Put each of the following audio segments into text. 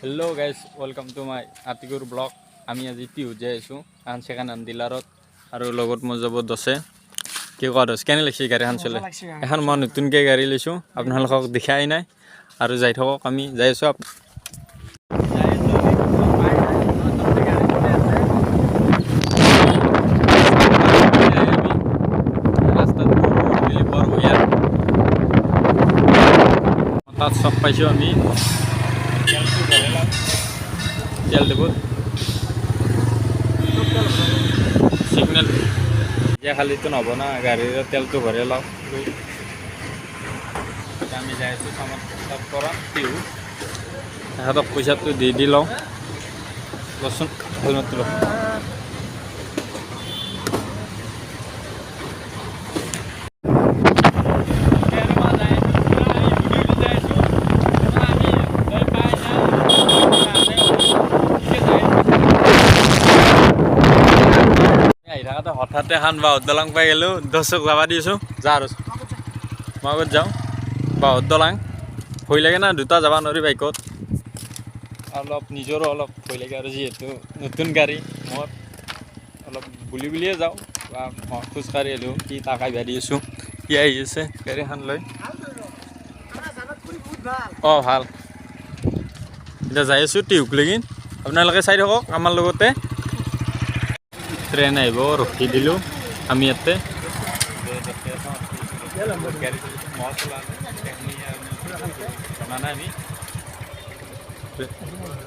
Hello guys, welcome to my Atikur vlog. আমি আজি টিহুত যাই আছোঁ এখন ছেকেণ্ড হেণ্ড ডিলাৰত আৰু লগত মোৰ যাব দছে। কি কোৱা দছ, কেনে লাগিছে গাড়ীখন চলে? এখন মই নতুনকৈ গাড়ী লৈছোঁ, আপোনালোকক দেখাই নাই। আৰু যাই থাকক, আমি যাই আছোঁ। ৰাস্তাত বৰ বঢ়িয়া। তাত চব পাইছোঁ আমি। তেল ডিপুত চিগনেল এতিয়া খালিতো নহ'ব না, গাড়ীৰ তেলটো ভৰাই লওঁ। এতিয়া আমি যাই আছোঁ চামত তাত পৰা টিহু। তেখেতক পইচাটো দি দি লওঁ। লচোন, হেলমেটটো ল। আহি থাকোঁতে হঠাতে এখন বাঁহৰ দলং পাই গ'লোঁ। দছক যাবা দিছোঁ, যা আৰু মই আগত যাওঁ। বাঁহৰ দলং ভয় লাগে না, দুটা যাব নোৱাৰি বাইকত। অলপ নিজৰো অলপ ভয় লাগে আৰু যিহেতু নতুন গাড়ী মোৰ, অলপ বুলি বুলিয়ে যাওঁ বা মই খোজকাঢ়ি আহিলোঁ। সি তাক আহিব দি আছোঁ, সি আহি আছে গাড়ীখন লৈ। অঁ, ভাল। এতিয়া যাই আছোঁ টিহুক লেগিন, আপোনালোকে চাই থাকক আমাৰ লগতে। ট্ৰেইন আহিব, ৰখি দিলোঁ আমি ইয়াতে। জনা নাই, আমি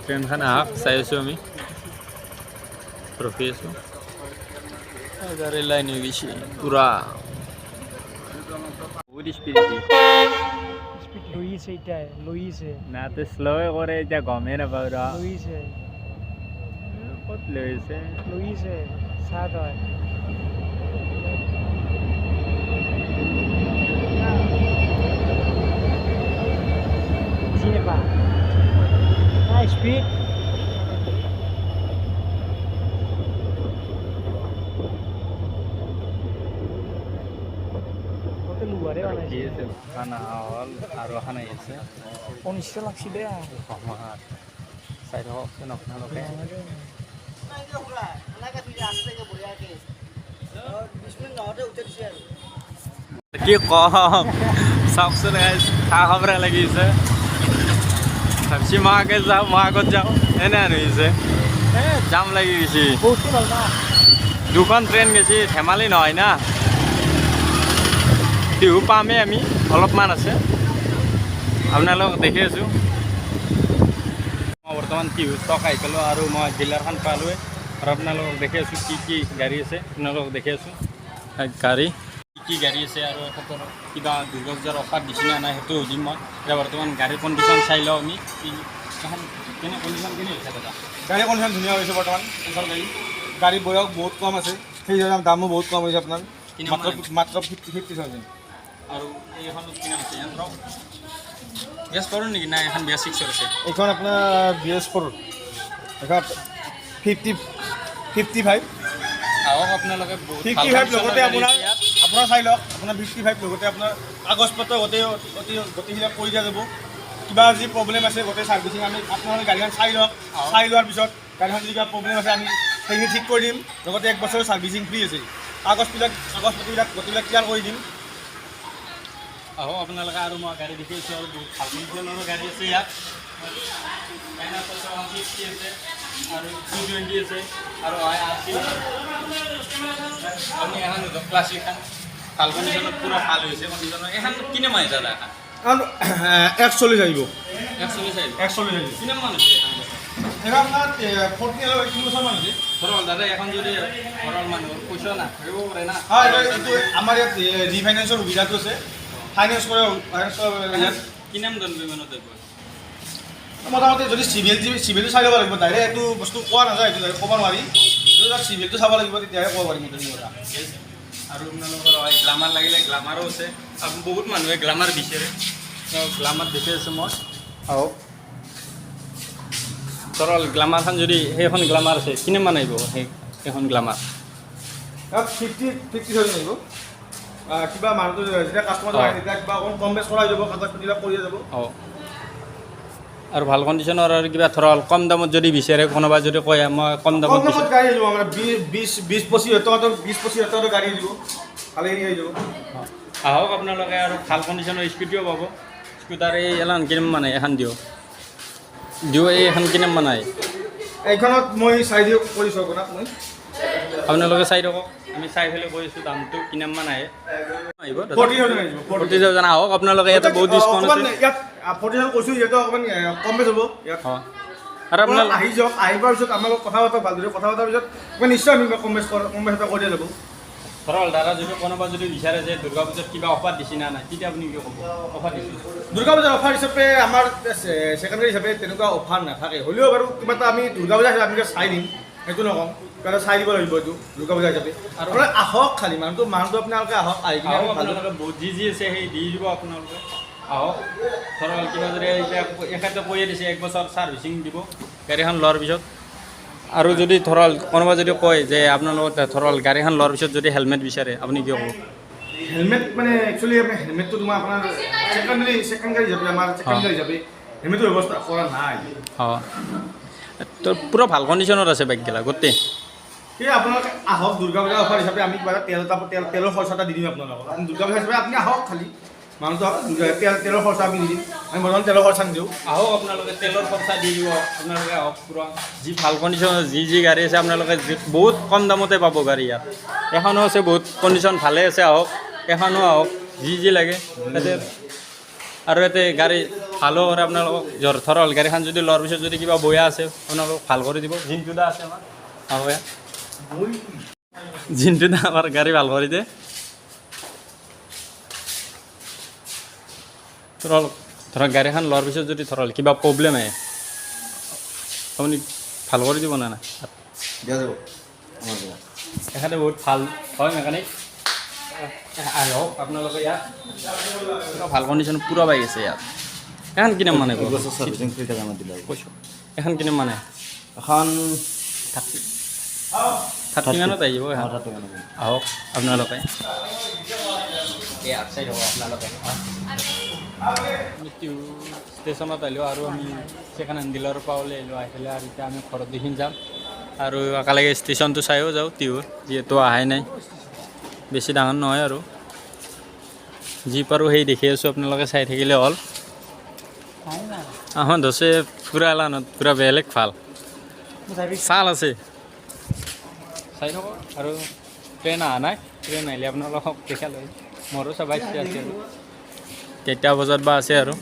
ট্ৰেইনখন আহক চাই আছোঁ, আমি ৰখি আছোঁ। গাড়ী লাইন হৈ গৈছে পূৰা, বহুত স্পীড। স্পীড লইছে, এতিয়া লইছে। না তো স্ল' কৰে, এতিয়া গমেই নাপাওঁ ৰ। লইছে। ক'ত লৈছে? লইছে, চা তই। বুজি নাপা স্পীড। লোহাৰে ৰখি বনাইছে। আছে। এখন অহা হ'ল আৰু এখন আহি আছে। অনিষ্ট লাগছি দে। আমাৰ চাই থাককচোন আপোনালোকে। কি কম, চাওকচোন গাইজ, খা খবৰে লাগিছে। ভাবছি মই আগে যাওঁ, মই আগত যাওঁ, এনে হৈছে। এ জাম লাগি গৈছে। বহুতে ভাল না। দুখন ট্ৰেইন গেছি, ধেমালি নহয় না। টিহু পামেই আমি, অলপমান আছে। আপোনালোকক দেখি আছোঁ। মই বৰ্তমান টিহু চক আহি পালোঁ আৰু মই ডিলাৰখন পালোঁৱে আৰু আপোনালোকক দেখি আছোঁ কি কি গাড়ী আছে। আপোনালোকক দেখি আছোঁ গাড়ী কি কি গাড়ী আছে আৰু এখেতৰ কিবা দুৰ্গা পূজাৰ অফাৰ দিছে নে নাই, সেইটো সুধিম মই। এতিয়া বৰ্তমান গাড়ীৰ কণ্ডিশ্যন চাই লওঁ আমি। কি এখন কেনে কণ্ডিশ্যন কেনে হৈছে দাদা? গাড়ী কণ্ডিশ্যন ধুনীয়া হৈছে বৰ্তমান। এইখন গাড়ী, গাড়ীৰ বয়স বহুত কম আছে, সেই হিচাপে দামো বহুত কম হৈছে আপোনাৰ। কিমান? মাত্ৰ মাত্ৰ 50,000। আৰু এইখনত কিমান আছে? বিএছ 4 নেকি না এখন বিএছ 6ৰ আছে? এইখন আপোনাৰ বিএছ 4, এইখন 55। আহক আপোনালোকে, বহুত ভাল 55 কণ্ডিশ্যনৰ লগতে গাড়ী আপোনাৰ আছে ইয়াত। আপোনাৰ চাই লওক, আপোনাৰ 55 লগতে আপোনাৰ কাগজ পত্ৰ গোটেই অতি গোটেইবিলাক কৰি দিয়া যাব। কিবা যি প্ৰব্লেম আছে গোটেই ছাৰ্ভিচিং আমি, আপোনালোকে গাড়ীখন চাই লওক। চাই লোৱাৰ পিছত গাড়ীখন যদি কিবা প্ৰব্লেম আছে, আমি সেইখিনি ঠিক কৰি দিম। লগতে এক বছৰৰ ছাৰ্ভিচিং ফ্ৰী আছে। কাগজ পাতিবিলাক গোটেইবিলাক ক্লিয়াৰ কৰি দিম। আহক আপোনালোকে। আৰু মই গাড়ী দেখিছোঁ আৰু বহুত ভাল কণ্ডিশ্যনৰো গাড়ী আছে ইয়াত। 160 আছে আৰু 220 আছে আৰু আৰ চি। আপুনি এখন ক্লাছিকখন ভাল কণ্ডিশ্যনত, পূৰা ভাল হৈছে কণ্ডিশ্যনত। এখন কিনে মাৰিছে দাদা এখন? আৰু 140 আহিব। 140 আহিব? 140 আহিব। কিমান মান হৈছে এখন বছৰ? এখন আপোনাৰ 40 3 বছৰমান হৈছে। ধৰক দাদা, এখন যদি ঘৰৰ মানুহৰ পইচা নাথাকিব পাৰে না? হয়, এইটো আমাৰ ইয়াত ৰিফাইনেন্সৰ সুবিধাটো আছে। ফাইনেন্স কৰে, ফাইনেন্স ইয়াত। কিমান ডাউন পে'মেণ্টত আহিব? মোটামুটি যদি চিভিলটো চাই ল'ব লাগিব। ডাইৰেক্ট এইটো বস্তু কোৱা নাযায়, এইটো ডাইৰেক্ট ক'ব নোৱাৰি। এইটো তাত চিভিলটো চাব লাগিব, তেতিয়াহে ক'ব পাৰিম এইটো কথা। আৰু আপোনালোকৰ হয় গ্লামাৰ লাগিলে গ্লামাৰো আছে। আৰু বহুত মানুহে গ্লামাৰ বিচাৰে, গ্লামাৰ দেখি আছোঁ মই। আহক। তৰল গ্লামাৰখন যদি, সেইখন গ্লামাৰ আছে, কিমান আহিব সেইখন গ্লামাৰ? 50,000 আহিব। কিবা মানুহটো যেতিয়া কাষ্টমাৰ আহে, তেতিয়া কিবা অকণ কম বেছ কৰা হৈ যাব, কাগজ পাতিবিলাক কৰি যাব। অঁ। আৰু ভাল কণ্ডিশ্যনৰ আৰু কিবা ধৰক কম দামত যদি বিচাৰে, কোনোবা যদি কয় মই কম কম দামত দামত বিচাৰোঁ। গাড়ী আহিব আমাৰ 20-25 হাজাৰ টকাতো, 20-25 হাজাৰ টকাতো গাড়ী আহিব, ভালেখিনি আহি যাব। আহক আপোনালোকে আৰু ভাল কণ্ডিশ্যনৰ স্কুটিও পাব। স্কুটাৰ এই এলান কিনিম মানে এখন দিয়ক দিওঁ, এই এখন কিনিম মানে। এইখনত মই চাই দিওঁ, কৰিছোঁ আপোনাক মই। আপোনালোকে চাই থাকক, আমি চাই পেলাই কৈ আছোঁ দামটো কিমান মান আহে, আহিব। 40,000 আহিব, 40। 40,000। আহক আপোনালোকে, ইয়াতে বহুত ডিছকাউণ্ট অকণমান আছে। ইয়াত 40,000 কৈছোঁ যিহেতু অকণমান কমে যাব ইয়াত। অঁ, আৰু আপোনালোক আপোনালোক আহি যাওক, আহি পোৱাৰ পিছত আমাৰ লগত কথা পাতক, ভালদৰে কথা পতাৰ পিছত মই নিশ্চয় আমি কম বেছ এটা কৰি দিয়া যাব। ধৰক দাদা, যদি কোনোবা যদি বিচাৰে যে দুৰ্গা পূজাত কিবা অফাৰ দিছে না নাই, তেতিয়া আপুনি কি ক'ব? অফাৰ দিছে? দুৰ্গা পূজাৰ অফাৰ হিচাপে আমাৰ ছেকেণ্ডেৰী হিচাপে তেনেকুৱা অফাৰ নাথাকে। হ'লেও বাৰু কিবা এটা আমি দুৰ্গা পূজা হিচাপে আমি চাই দিম, সেইটো নকওঁ, কিবা এটা চাই দিব লাগিব এইটো দুৰ্গা পূজা হিচাপে। আৰু আপোনালোক আহক খালি, মানুহটো আপোনালোকে আহক, আহি কিনে আহক। আমি ভালদৰে আপোনালোকে বহুত যি যি আছে সেই দি দিব। আপোনালোকে আহক। ধৰক কিবা যদি এতিয়া এখেতে কৈয়ে দিছে, এক বছৰ ছাৰ্ভিচিং দিব গাড়ীখন লোৱাৰ পিছত। আৰু যদি ধৰক কোনোবা যদি কয় যে আপোনালোকৰ ধৰক গাড়ীখন লোৱাৰ পিছত যদি হেলমেট বিচাৰে, আপুনি কি ক'ব? হেলমেট মানে একচুৱেলি আমি হেলমেটটো তোমাৰ আপোনাৰ ছেকেণ্ড গাড়ী হিচাপে, আমাৰ ছেকেণ্ড গাড়ী হিচাপে হেলমেটৰ ব্যৱস্থা কৰা নাই। অঁ, তো পূৰা ভাল কণ্ডিশ্যনত আছে বাইকগিলা গোটেই। সেয়ে আপোনালোকে আহক, দুৰ্গা পূজা অফাৰ হিচাপে আমি কিবা এটা তেল এটা তেলৰ খৰচা এটা দি দিম আপোনালোকক। আপুনি দুৰ্গা পূজা হিচাপে আপুনি আহক খালি, মানুহটো আহক, তেলৰ খৰচা আমি দি দিম। আমি বৰ্তমান তেলৰ খৰচা নিদিওঁ। আহক আপোনালোকে, তেলৰ খৰচা দি দিব। আপোনালোকে আহক, পূৰা যি ভাল কণ্ডিশ্যনৰ যি যি গাড়ী আছে আপোনালোকে বহুত কম দামতে পাব গাড়ী ইয়াত। এখনো আছে, বহুত কণ্ডিশ্যন ভালে আছে। আহক, এখনো আহক, যি যি লাগে তাতে। আৰু ইয়াতে গাড়ী ভালো কৰে আপোনালোকক। ধৰক গাড়ীখন যদি লোৱাৰ পিছত যদি কিবা বয়া আছে, আপোনালোকক ভাল কৰি দিব। জিন্টু দা আছে আমাৰ, আহক ইয়াত। জিন্টু দা আমাৰ গাড়ী ভাল কৰি দিয়ে। ধৰক গাড়ীখন লোৱাৰ পিছত যদি ধৰক কিবা প্ৰব্লেম আহে, আপুনি ভাল কৰি দিব নে নাই? দিয়া যাব আমাৰ পৰা। এখেতে বহুত ভাল হয় মেকানিক। আহক আপোনালোকে ইয়াত, পূৰা ভাল কণ্ডিশ্যন পূৰা বাইক আছে ইয়াত। এখন কিনাম মানে এক বছৰ চাৰ্ভিচিং ফ্ৰী থাকে আমাৰ দিলে। কৈছোঁ, এখন কিনাম মানে? এখন 30, 30 মানত আহি যাব এখন। 30 মানত। আহক আপোনালোকে, এই চাই থাকক আপোনালোকে। আমি টিহু ষ্টেচনত আহিলোঁ আৰু আমি ছেকেণ্ড হেণ্ড ডিলাৰৰ পৰা ওলাই আহিলোঁ। আহি পেলাই আৰু এতিয়া আমি ঘৰত দেখি যাম আৰু একেলগে ষ্টেচনটো চাইও যাওঁ টিহুৰ, যিহেতু অহাই নাই। বেছি ডাঙৰ নহয় আৰু যি পাৰোঁ সেই দেখি আছোঁ, আপোনালোকে চাই থাকিলে হ'ল। আমাৰ ধছে ফুৰা এলানত পূৰা বেলেগ ভাল চাল আছে, চাই থাকক। আৰু ট্ৰেইন অহা নাই, ট্ৰেইন আহিলে আপোনালোকক দেখাল হয়। মোৰো চাব ইচ্ছা আছে আৰু কেইটা বজাত বা আছে আৰু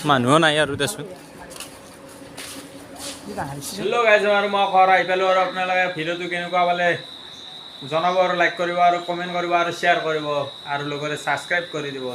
মানুহো নাই আৰু দেচোন। হেল্ল' গাইজ, আৰু মই ঘৰ আহি পালোঁ। আৰু আপোনালোকে ভিডিঅ'টো কেনেকুৱা পালে জনাব আৰু লাইক কৰিব আৰু কমেণ্ট কৰিব আৰু শ্বেয়াৰ কৰিব আৰু লগতে ছাবস্ক্ৰাইব কৰি দিব।